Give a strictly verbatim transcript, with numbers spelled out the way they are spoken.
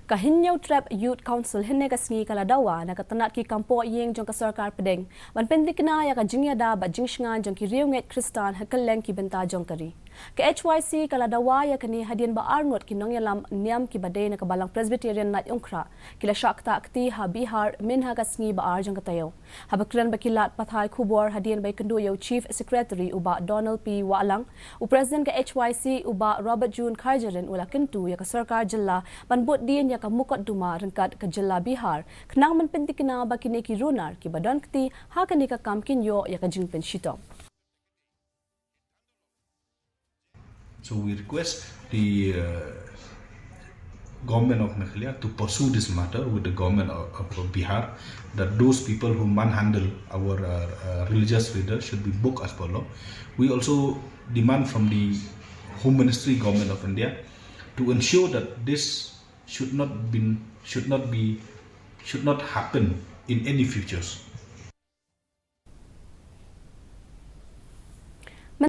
Ka Hynñiewtrep Youth Council hynne ka sngi ka la dawa na ka tnat ki kam pohïing jong ka sorkar pdeng ban pyntikna ïa ka jingïada bad jingshngaiñ jong ki riewngeit Khristan ha kylleng ki bynta jong ka ri. Ka H Y C ka la dawa ïa kane hadien ba arngut ki nongïalam niam kiba dei na ka Balang Presbyterian Nait Umkhrah ki la shah ktah kti ha Bihar mynha ka sngi ba ar jong ka taïew. Haba kren bad ki lad pathai khubor hadien ba ïakynduh ïa u Chief Secretary u Bah Donald P Wahlang, u President ka H Y C u Bah Robert June Kharjahrin u la kyntu ïa ka sorkar jylla ban bud dien ïa ka mukotduma ryngkat ka jylla Bihar khnang ban pyntikna ba kine ki runar kiba don kti ha kane ka kam kin ïoh ïa ka jingpynshitom. So we request the uh, government of Meghalaya to pursue this matter with the government of, of Bihar, that those people who manhandle our uh, uh, religious leaders should be booked as per law. We also demand from the Home Ministry, Government of India, to ensure that this should not been should not be should not happen in any futures.